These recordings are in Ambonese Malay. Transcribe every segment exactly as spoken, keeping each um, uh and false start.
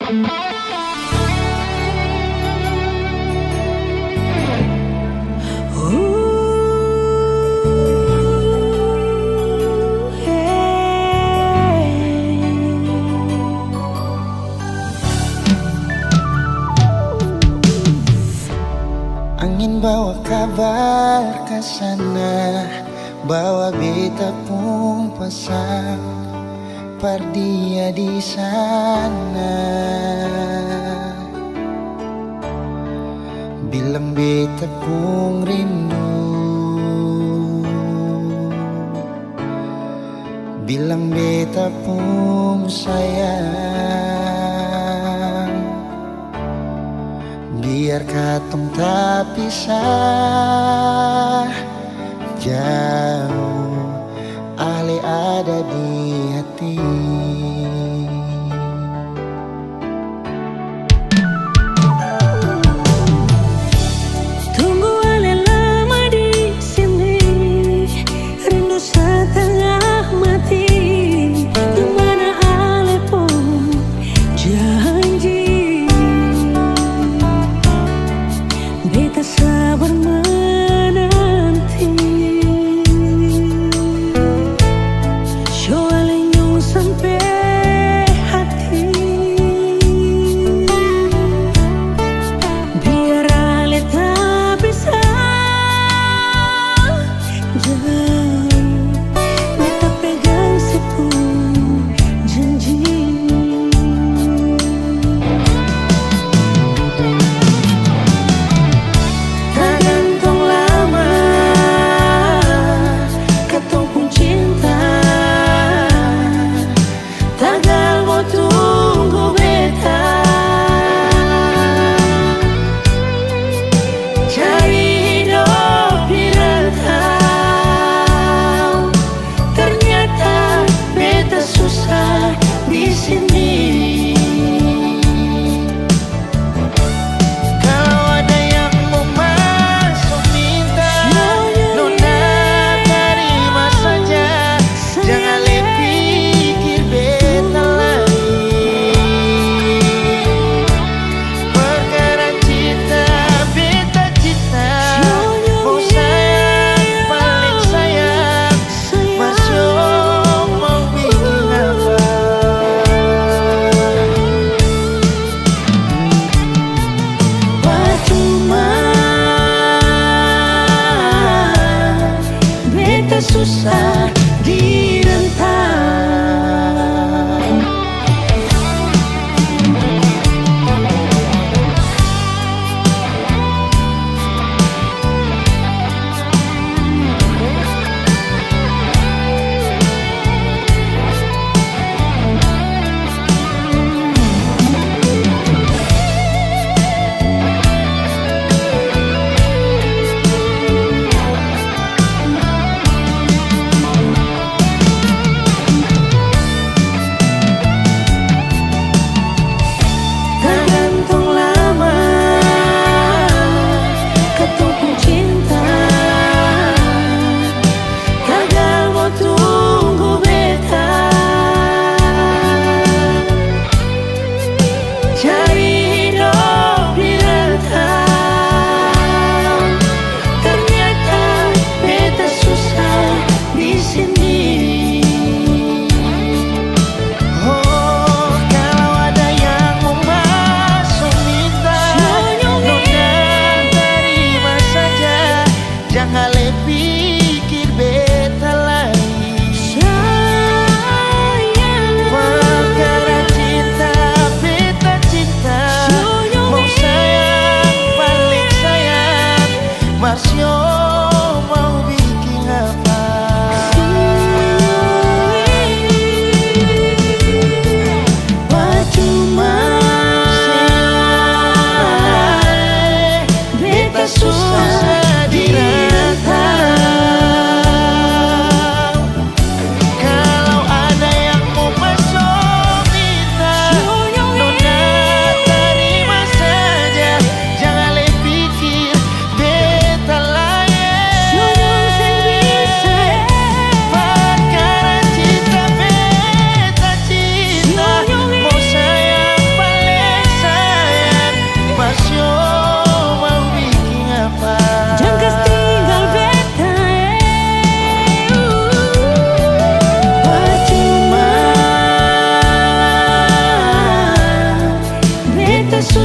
Angin bawa kabar ka sana, bawa beta pung pasang par dia di sana. Bilang beta pung rindu, bilang beta pung sayang. Biar katong tapisah jauh, ale ada di hati. Tunggu ale lama di sini, rindu satangah mati. Di mana ale pung janji? Beta sabar menanti. Coba leng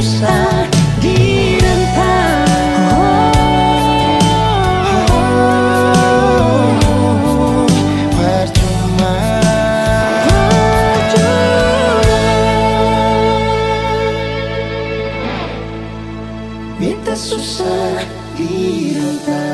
susah di rantau. Oh, percuma, percuma. Beta susah di rantau.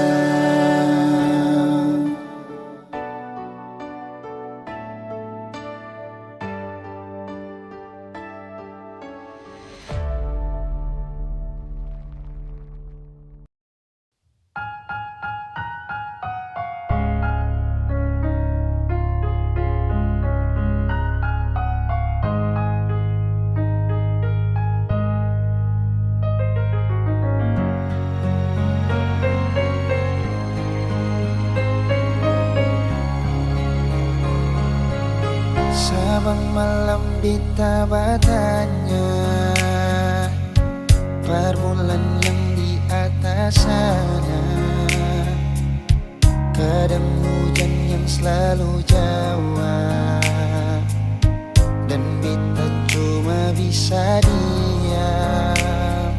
Sabang malam beta batanya, par bulan yang di atas sana, kadang hujan yang slalu jawa, dan beta cuma bisa diam.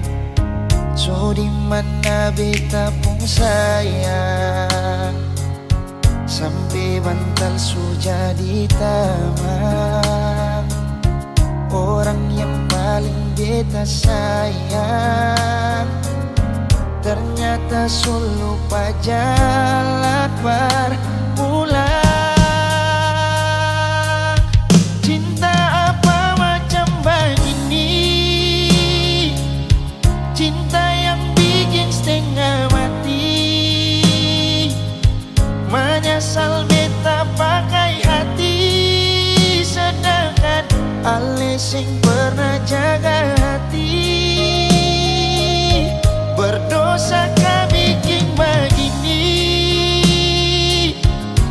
So di mana beta pung sayang? Sampe bantal su jadi tamang. Orang yang paling beta sayang, ternyata su lupa jalan par pulang. Cinta apa macam bagini? Cinta yang bikin stenga mati. Manyasal beta pakai hati, sedangkan ale seng pernah jaga hati. Berdosa ka biking bagini?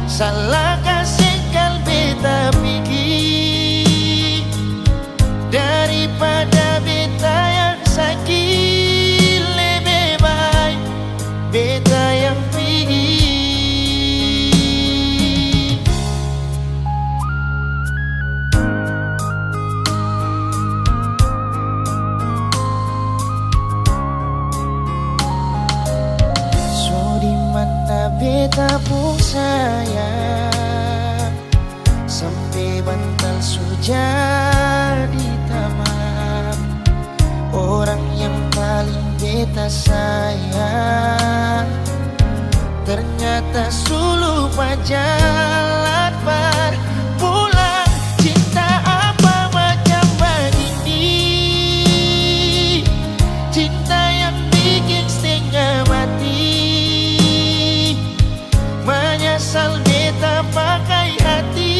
Salah ka seng kal beta pigi? Daripada beta yang saki, lebe bae beta yang pigi. So di mana beta pung sayang? Sampe bantal su jadi tamang. Orang yang paling beta sayang, ternyata su lupa jalan par pulang. Cinta apa macam bagini? Cinta yang biking stenga mati. Manyasal beta pakai hati,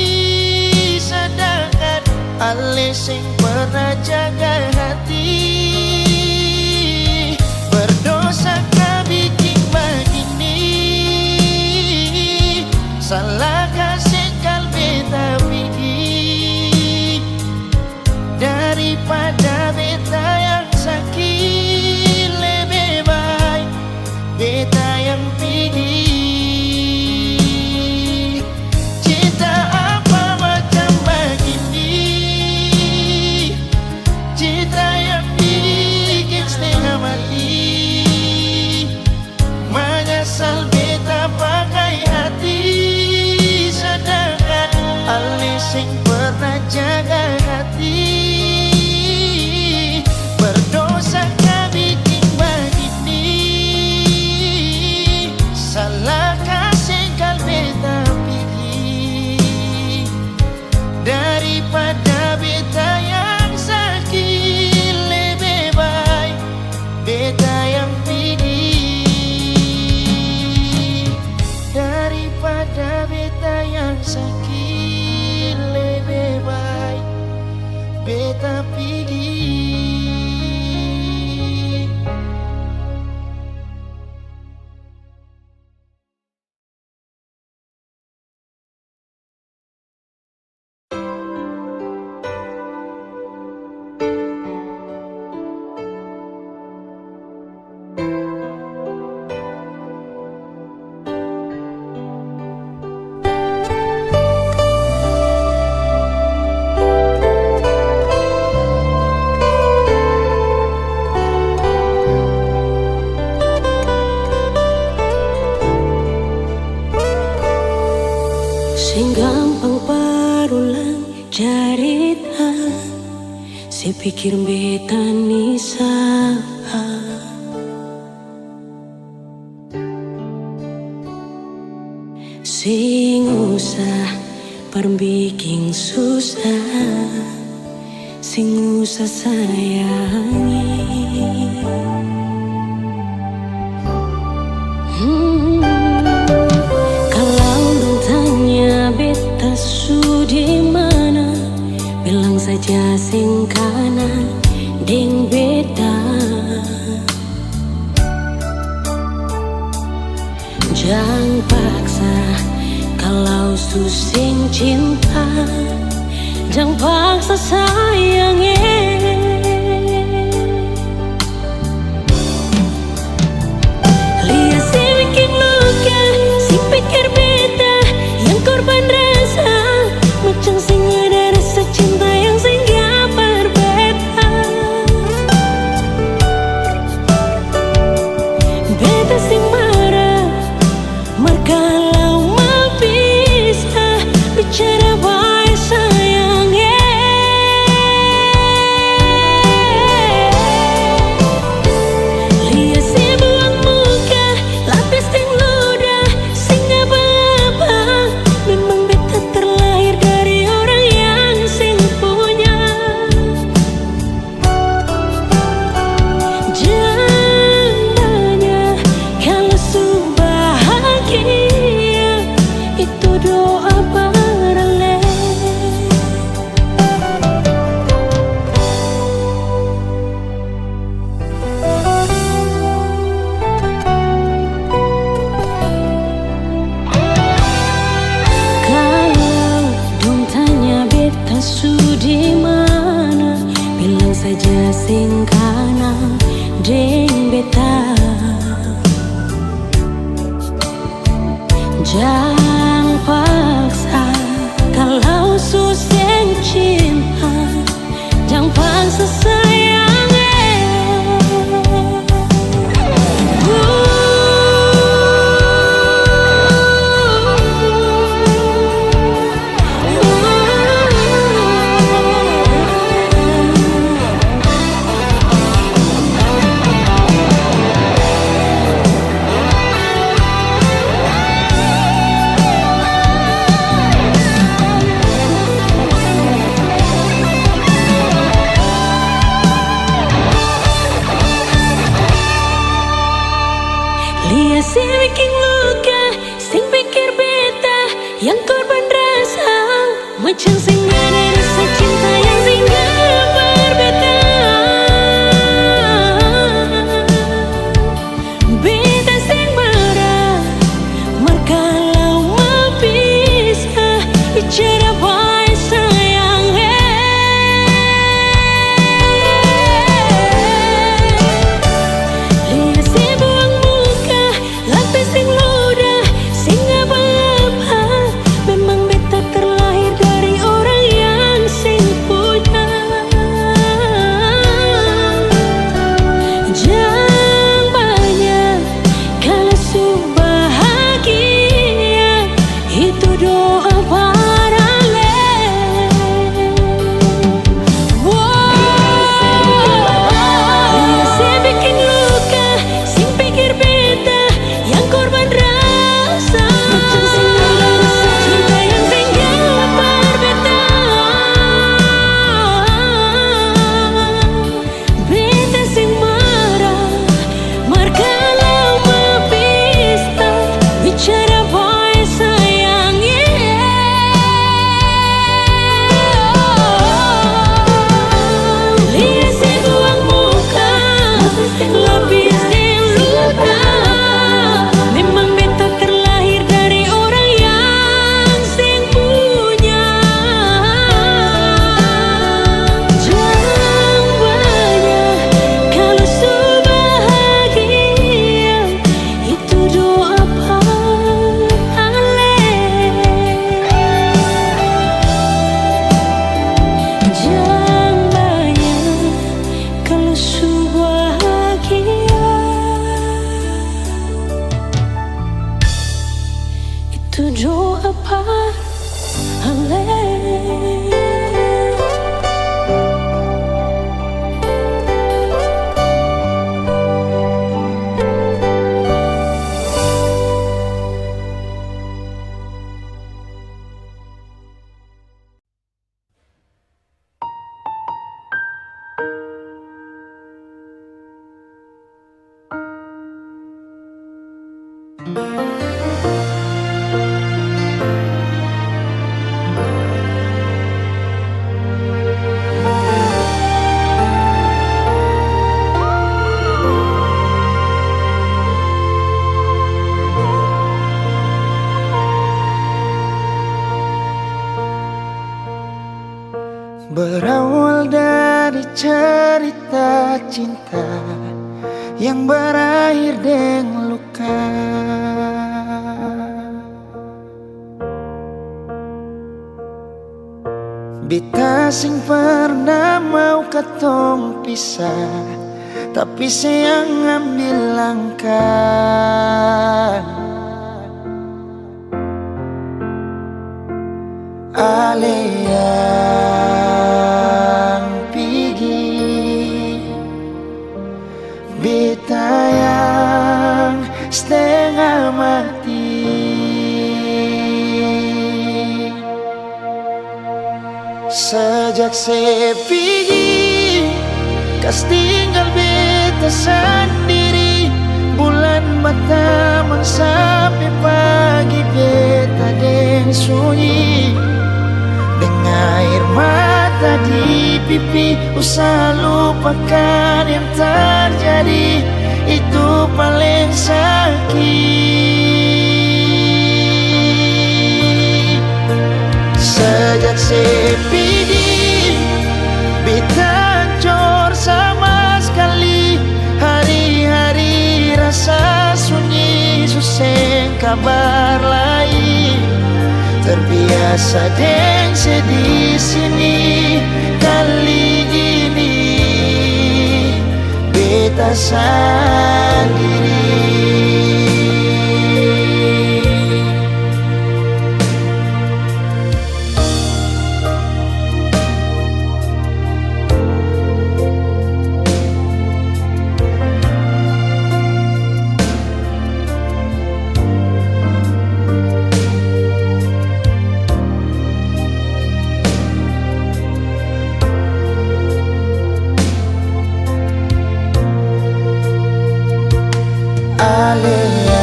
sedangkan ale seng pernah jaga hati. Berdosa ka biking bagini? Salah ka seng kal beta pigi? Daripada beta yang saki, lebe bae beta yang pigi. Cinta apa macam bagini? Cinta yang biking stenga mati. Manyasal beta pakai hati, sedangkan ale seng pernah jaga hati. Berdosa ka biking bagini? Salah ka seng kal beta pigi? Daripada beta yang saki, lebe bae beta yang pigi. Daripada beta yang saki, lebe bae beta pigi. Pikir beta ni sapa. Seng usah par biking susah, seng usah sayangi. Hmm, kalau dong tanya beta su di mana, bilang saja seng kanal deng beta. Jang paksa, kalau su seng cinta, jang paksa sayang, eh. Lia seng biking luka, seng pikir beta yang korban rasa, macam seng ada rasa cinta yang singgah par beta. Beta seng mara, mar kalau mau bisa, bicara bae sayang, eh. Lia seng buang muka, lapis deng ludah, seng apa-apa. Memang beta terlahir dari orang yang seng punya. Jang tanya kalo su bahagia, itu doa barale. Kalau dong tanya beta su di mana, bilang saja seng kanal deng beta. Jang paksa, kalau su seng cinta, jang paksa sayang, eh. Berawal dari cerita cinta yang berakhir deng luka. Beta seng pernah mau katong pisah, tapi seng ambil langkah. Ale yang pigi, beta yang stenga mati. Sajak se pigi, kas tinggal beta sandiri. Bulan batamang sampe pagi, beta deng sunyi. Deng air mata di pipi, usaha lupakan yang terjadi, itu paleng saki. Sajak se pigi, beta ancor sama skali. Hari-hari rasa sunyi, su seng kabar lai. Terbiasa deng se di sini, kali ini beta sandiri. Ale yang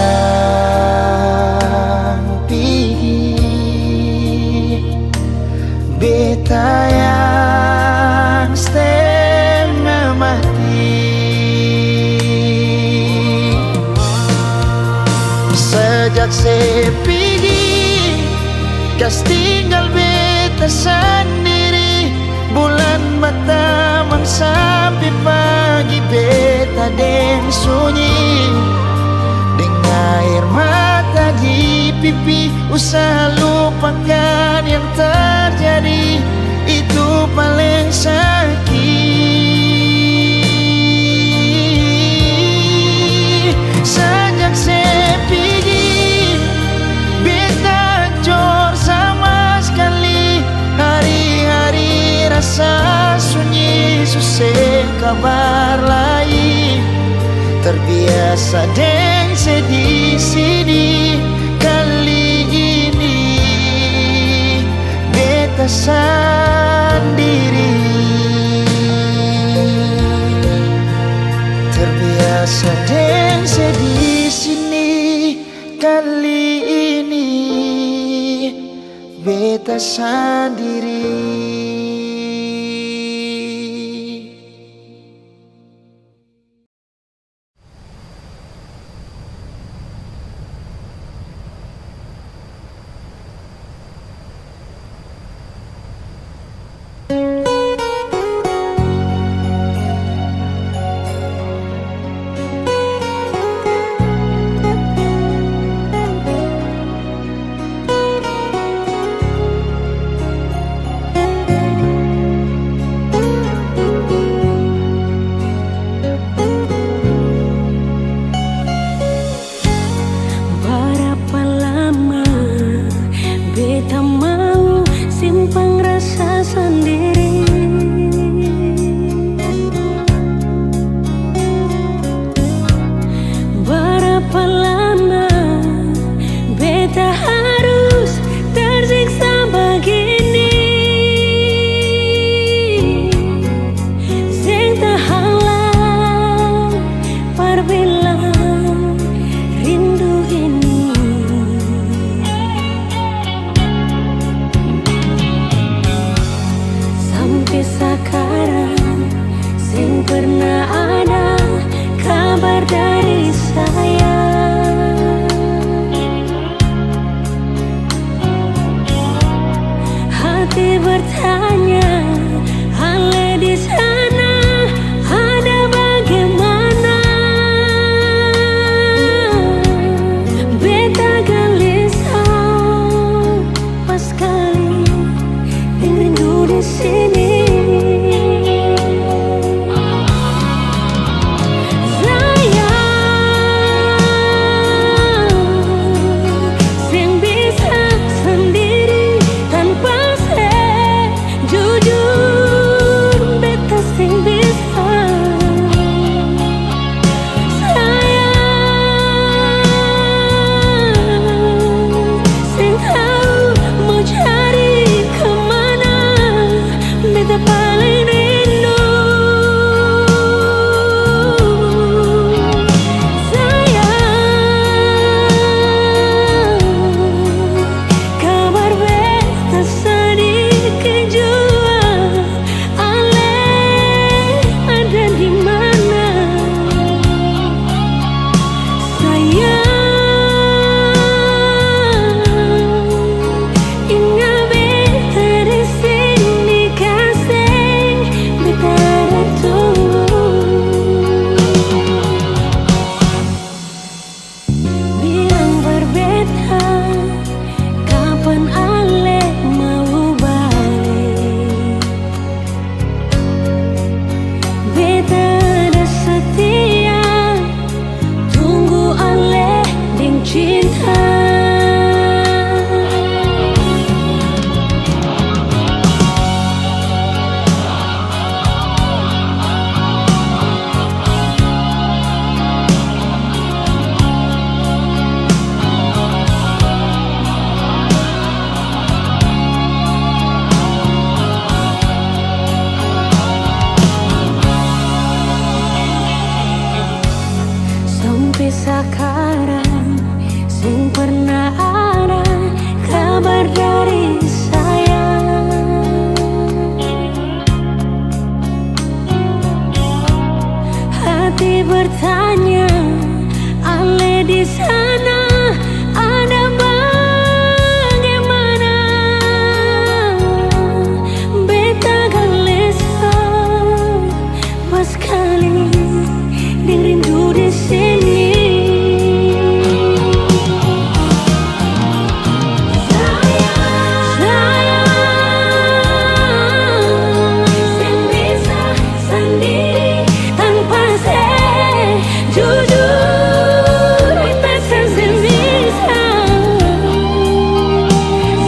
pigi, beta yang stenga mati. Sajak se pigi, kas tinggal beta sandiri. Bulan batamang sampe pagi, beta deng sunyi. Deng air mata di pipi, usaha lupakan yang terjadi, itu paleng saki. Sajak se pigi, beta ancor sama skali. Hari-hari rasa sunyi, su seng kabar lai. Terbiasa deng se di sini, kali ini beta sandiri. Terbiasa deng se di sini, kali ini beta sandiri. Sakarang seng pernah ada kabar dari sayang. Hati bertanya, ale di sana ada bagaimana? Beta galesa paskali deng rindu di sini. Sayang, sayang, seng bisa sandiri tanpa se jujur, beta seng, seng bisa.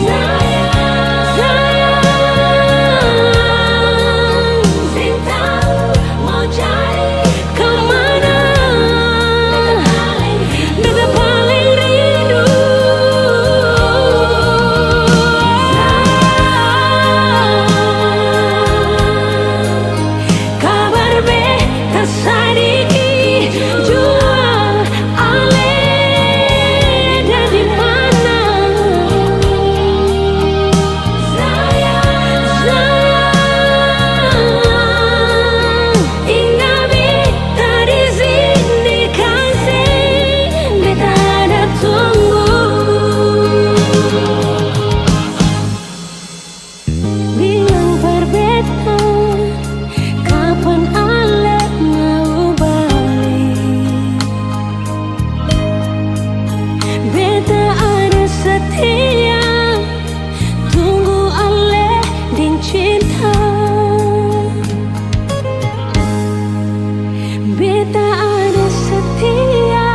Sayang, sayang, seng tau mo cari kamana. Beta paling rindu. Kabar beta sadiki jua, ale ada di mana? Sayang, sayang, tinggal beta di sini, kasi beta ada tunggu. Bilang par beta, kapan ale mau bale? Beta ada setia, tunggu ale deng cinta. Beta ada setia,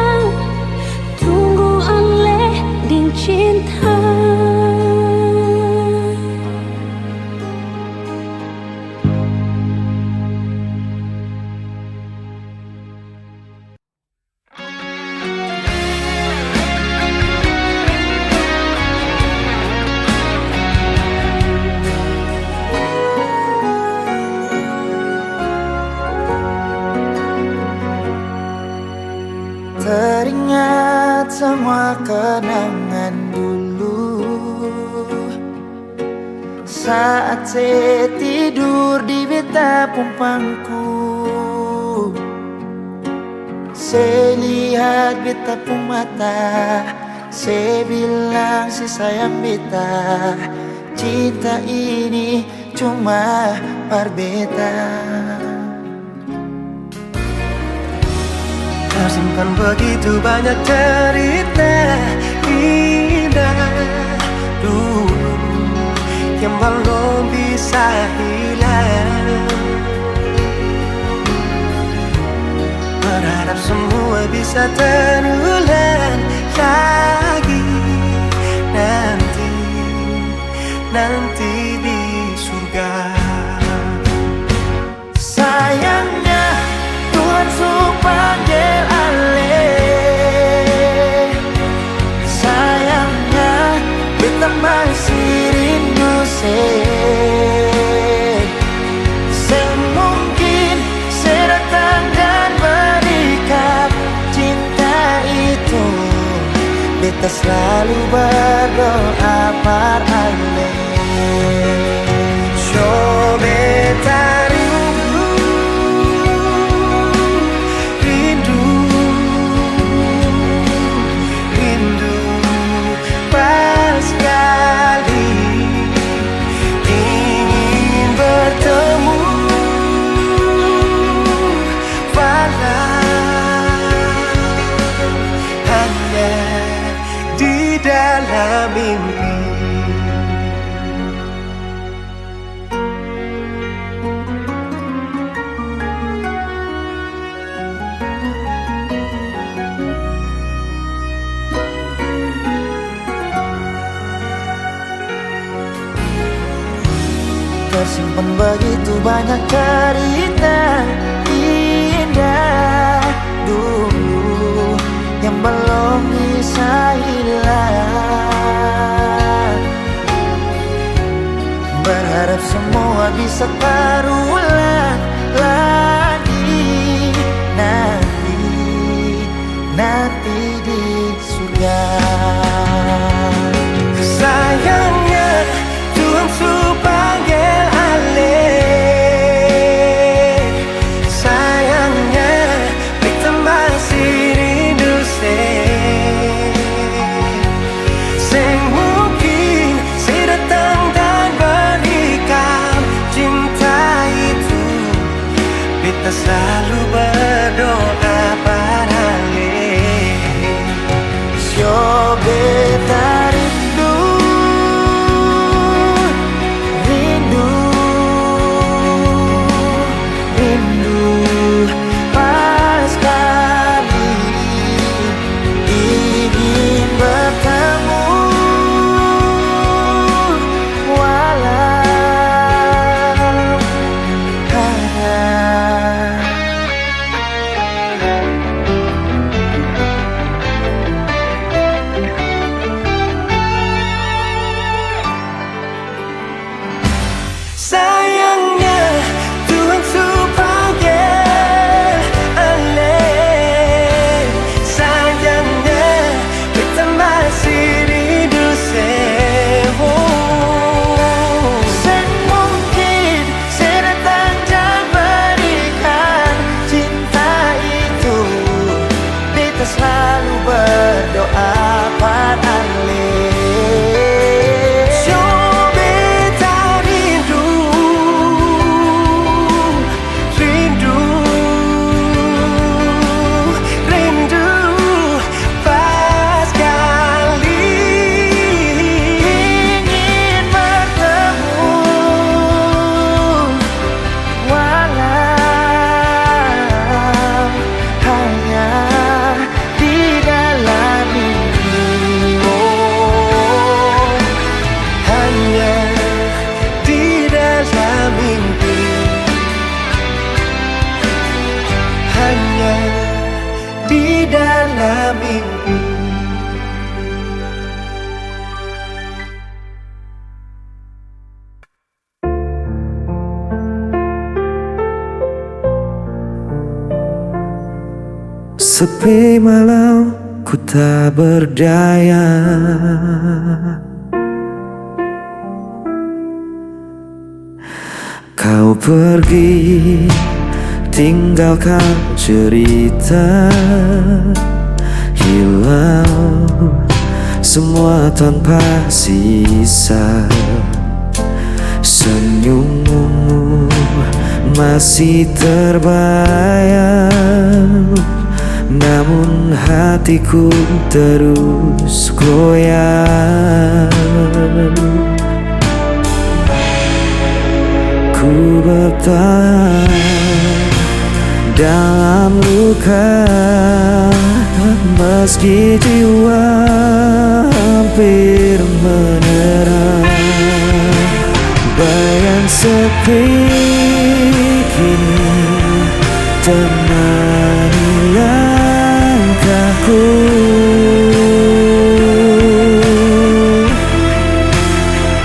tunggu ale deng cinta. Teringat semua kenangan dulu. Saat se tidur di beta pung pangku, se lihat beta pung mata, se bilang se sayang beta, cinta ini cuma par beta. Tersimpan begitu banyak cerita indah dulu yang belum bisa hilang. Berharap semua bisa terulang lagi nanti, nanti di surga. Sayangnya, Tuhan su panggel ale. Sayangnya, beta masih rindu se. Seng mungkin se datang dan berikat cinta itu. Beta slalu berdoa par ale. So beta rindu, rindu, rindu paskali ingin bertemu walau hanya di dalam mimpi. Tersimpan begitu banyak cerita indah dulu yang belum bisa hilang. Berharap semua bisa terulang lagi nanti, nanti. Slalu berdoa par ale. Sio beta rindu, rindu, rindu paskali ingin bertemu walau hanya Sayangnya, Tuhan su panggel ale. Sayangnya, beta masih rindu se. Oh. Seng mungkin se datang dan berikan cinta itu. Beta slalu berdoa par ale. So beta rindu, rindu, rindu paskali ingin bertemu. Walau hanya di dalam mimpi, oh, hanya di dalam mimpi, hanya di dalam mimpi. Sepi malam ku tak berdaya. Kau pergi tinggalkan cerita, hilang semua tanpa sisa. Senyummu masih terbayang, namun hatiku terus goyang. Ku bertahan dalam luka, meski jiwa hampir menyerah. Bayang sepi kini temani langkahku.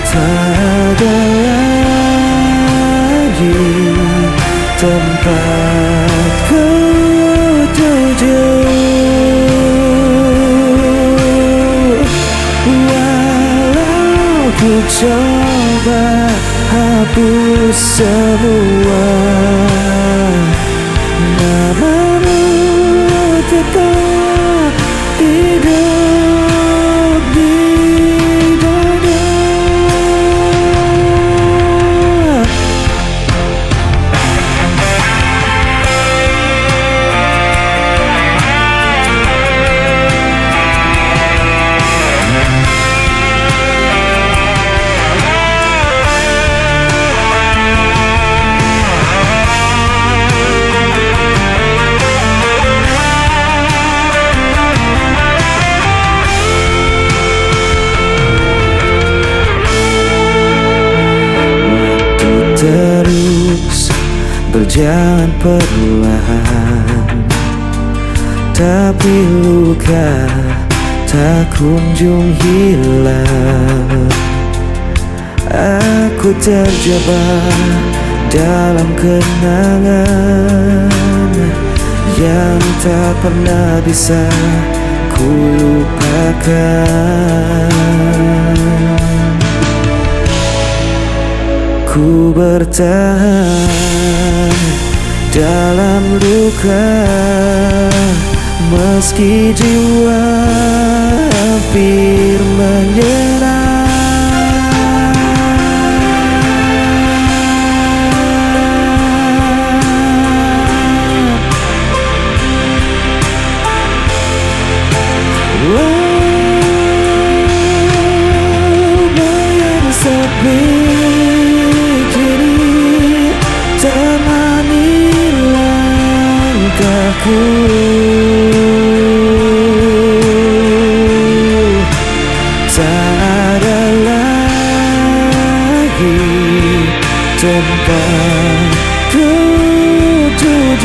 Tak ada lagi tempat ku tuju. Walau ku coba hapus semua, namamu tetap hidup di dada. Waktu terus berjalan perlahan, tapi luka tak kunjung hilang. Aku terjebak dalam kenangan yang tak pernah bisa ku lupakan. Ku bertahan dalam luka, meski jiwa hampir menyerah. Kaku, tak ada lagi tempat ku duduk.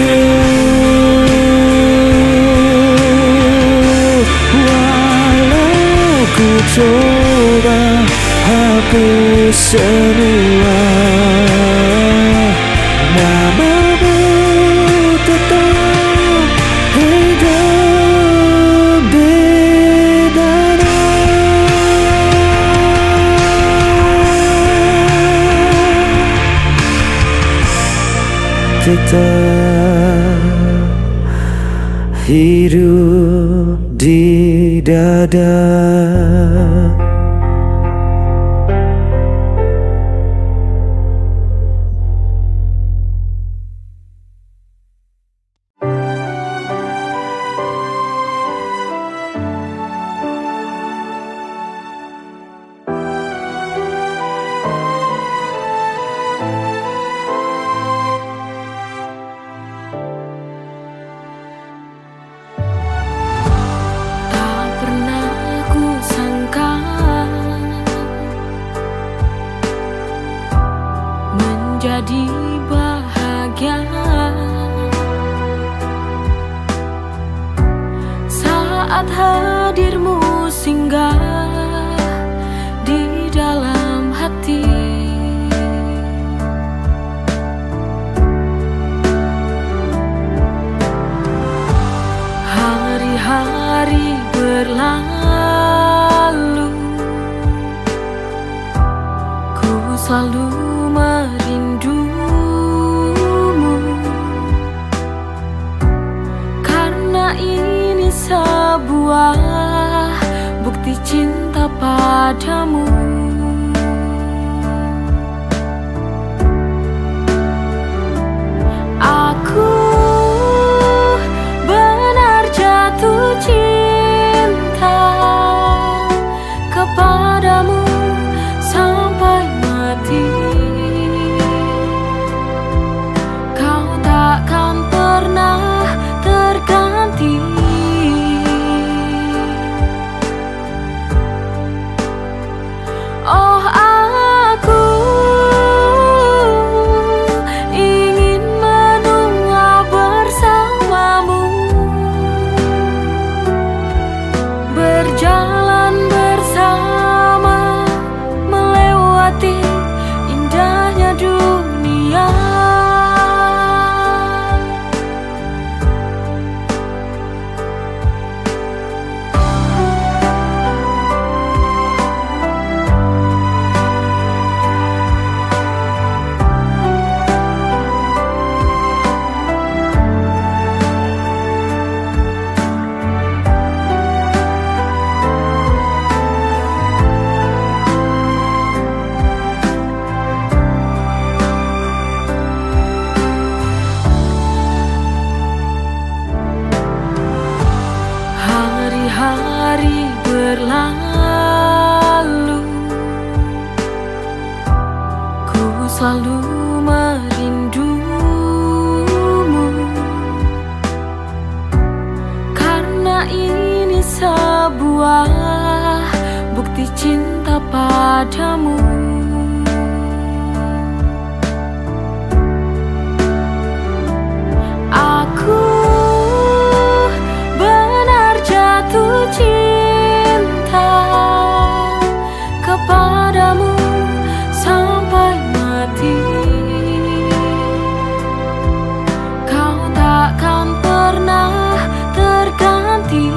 Walau ku coba hapus semua, namamu tetap hidup di dada. Tetap hidup di dada. Tak pernah ku sangka menjadi bahagia saat hadirmu singgah di dalam hati. Hari-hari berlalu, ku selalu merindumu. Karena ini sebuah bukti cinta padamu. Aku benar jatuh cinta kepadamu sampai mati. Kau takkan pernah terganti. Oh, aku ingin menua bersamamu, berjalan bersama, melewati indahnya dunia. Hari-hari berlalu, ku selalu merindumu. Karena ini sebuah bukti cinta padamu. Aku benar jatuh cinta kepadamu sampai mati. Kau takkan pernah terganti.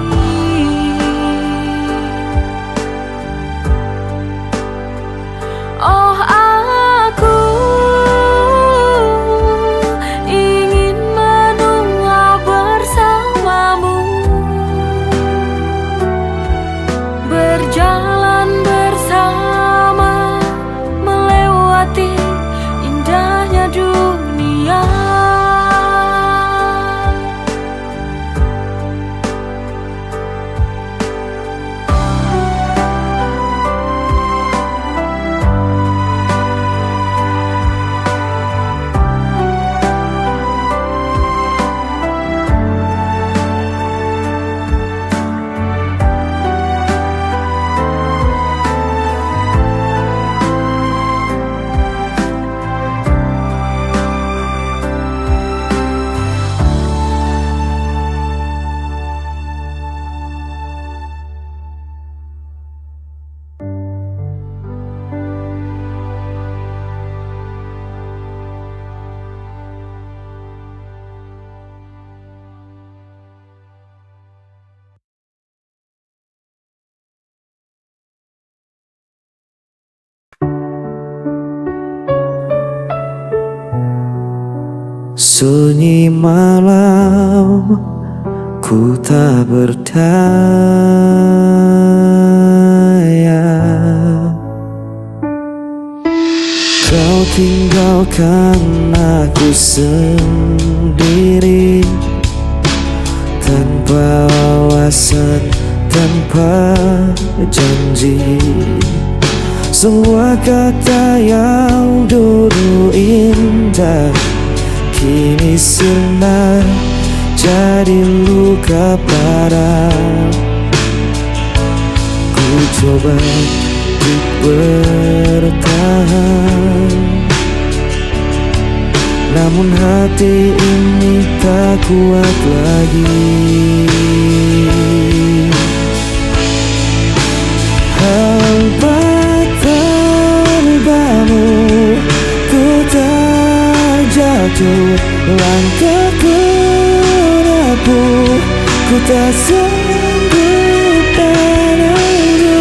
Sunyi malam, ku tak berdaya. Kau tinggalkan aku sendiri, tanpa alasan, tanpa janji. Semua kata yang dulu indah kini sirna jadi luka parah. Ku coba untuk bertahan, namun hati ini tak kuat lagi. Hampa tanpamu, ku terjatuh, langkahku rapuh, ku tak sanggup menunggu.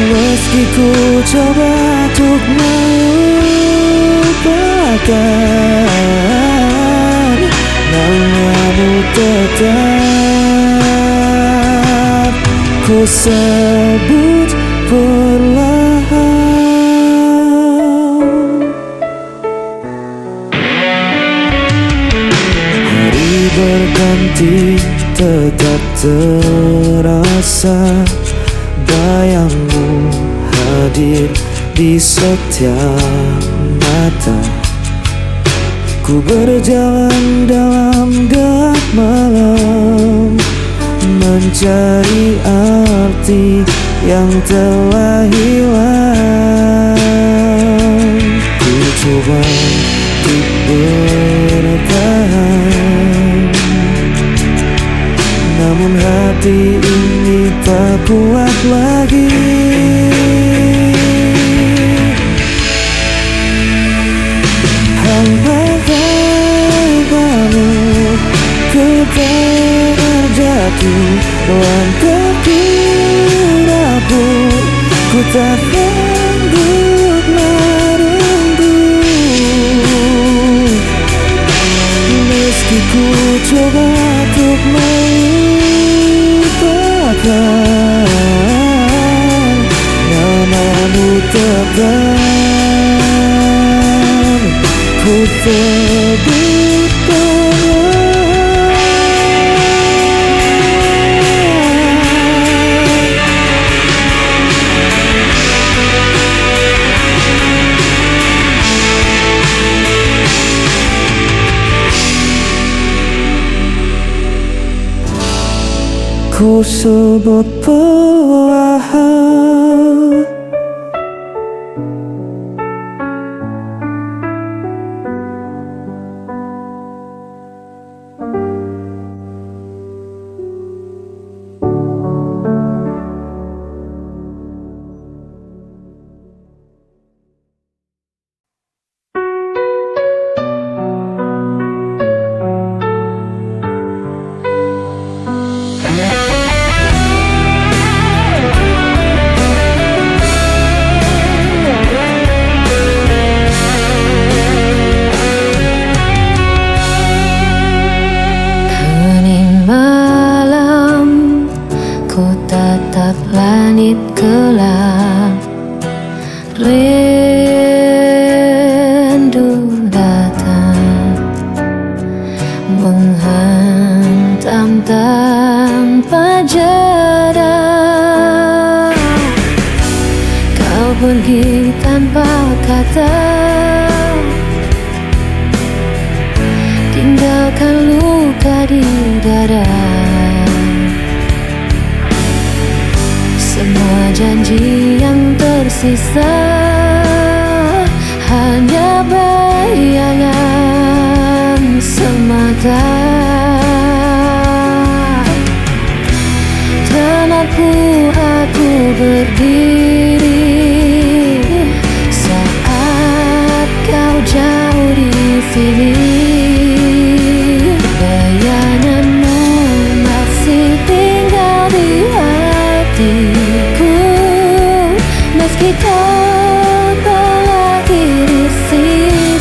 Meski ku coba untuk melupakan, namamu tetap ku sebut perlahan. Hari berganti, tetap terasa bayangmu hadir di setiap mata. Ku berjalan dalam gelap malam, mencari arti yang telah hilang. Ku coba untuk bertahan, namun hati ini tak kuat lagi. Hampa tanpamu, ku terjatuh, langkahku rapuh, ku tak sanggup menunggu. Meski ku coba untuk melupakan, namamu tetap ku sebut. Ku sebut perlahan. Hening malam, ku tatap langit gelap. Rindu datang menghantam tanpa jeda. Kau pergi tanpa kata, tinggalkan luka di dada. Semua janji yang tersisa hanya bayangan semata. Tempat aku berdiri saat kau jauh di sini. Bayanganmu masih tinggal di hatiku, meski tak berlagi di sini.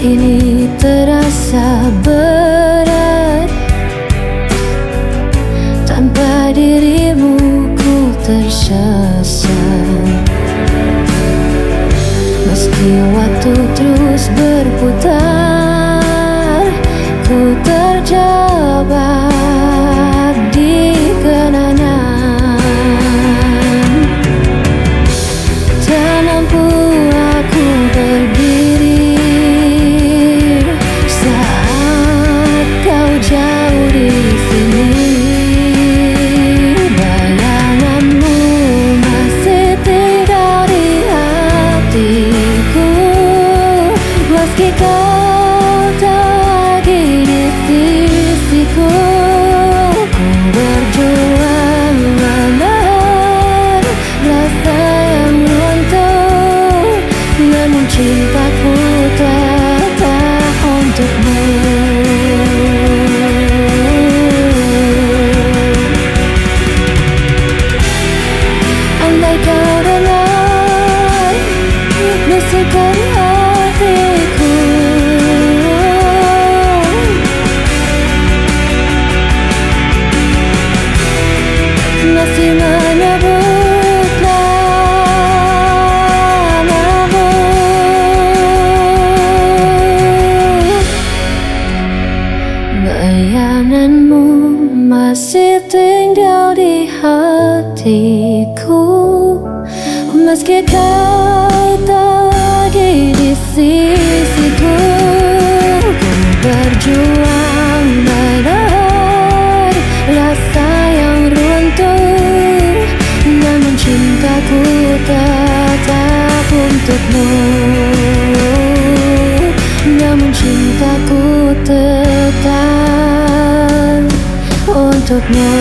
Ini terasa berat, tanpa dirimu ku tersasar. Meski waktu terus berputar, ku terjebak di kenangan. Tak mampu aku berdiri saat kau jauh di sini. Bayanganmu masih tinggal di hatiku, meski kau tak lagi di sisiku. Ku berjuang menahan rasa yang runtuh, namun cintaku tetap untukmu. Andai kau dengar bisikan hatiku, masih menyebut namamu. Bayanganmu masih tinggal di hatiku, meski kau tak lagi di sisiku. Ku berjuang menahan rasa yang runtuh, namun cintaku tetap untukmu. Namun cintaku tetap untukmu.